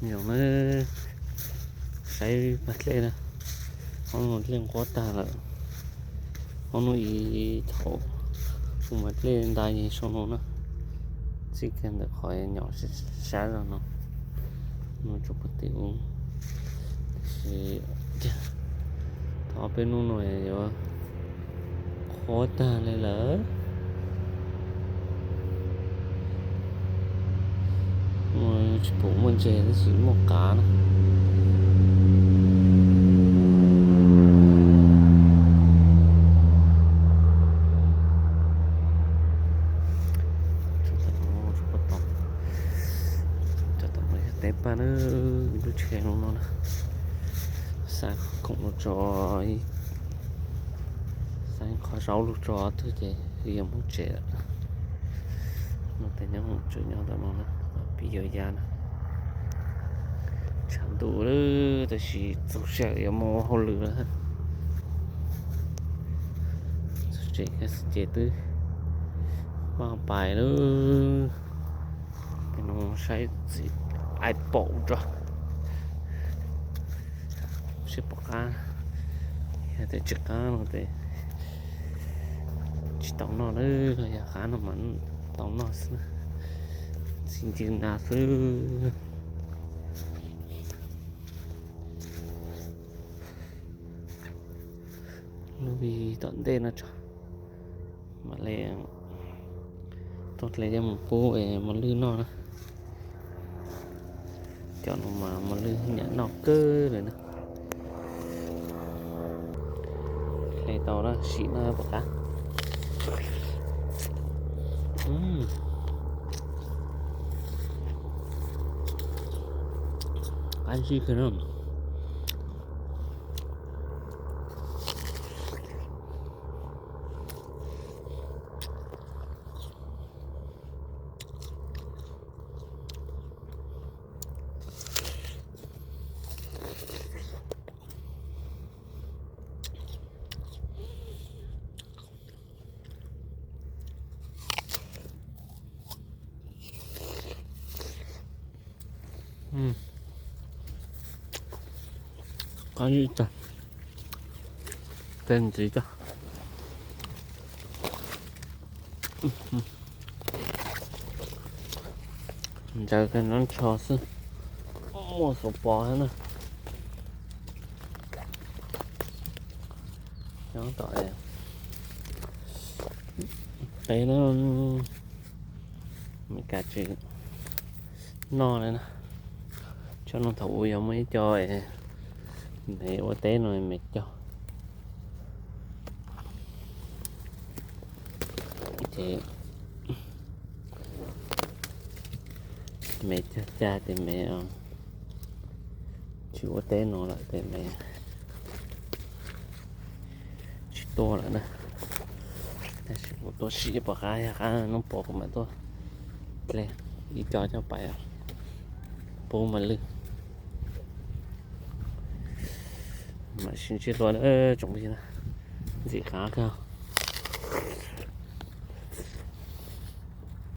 Nyob na, saib pas dlej na, ob nub dlej nqhuab tag lawm. Ob nub ib thaum mus mas dlej nta yeej zoo no na, txij kiag ntawm qhov nyom sab zog no, no tsuas pom tim ub. Tab sis thaum ob peb hnub no yuav qhuab tag li lawm. Tsis pum muaj ntses tab sis muaj qav na. Cov tom no yog teb paj na, ib lub tsheb no no na. Xa khoom los tso, xa qhov zaub los tso twg ces yog muaj tsev lawm. No tes nyob mus tsev nyob ntawm no na, pib yuav ya na. Tshav ntuj lawm tab sis txog sij hawm yuav mus ua hauj lwm lawm. Txog tsev ces twb maj pais lawm. Ces no saib txiv aib paum rau seb pom qab, yog tias tsis qab no ces tsis tau noj lawm, yog qab no mas tau noj xwb, txiv ncw nas xwb. Lub vij tom ntej no tso, mam li tuaj hle coj mus pub mos lwj noj na. Cov no mas mos lwj nyam noj kawg li na. Hle tau na, sim no pom qab. Qab zib kawg no. Qab ib tag, tej ntxiv tag, ntsaws kawg no nrho xwb, muaj xuv pos thiab na. Nyob tom qe no, Meskas tsis noj li na. Tsob no thaum ub yog muaj ib co me ua teb no me cog, ces me cog cag ces me tsis ua teb no lawm ces me tsis tuaj lawm na. Tab sis kuv tuaj sim pom qab, yog qab hnub puas kuv mam tuaj hle ib co coj pais pub mos lwj. Mam sib ntsib dua tsoom phooj ywg, ntxim qab kawg.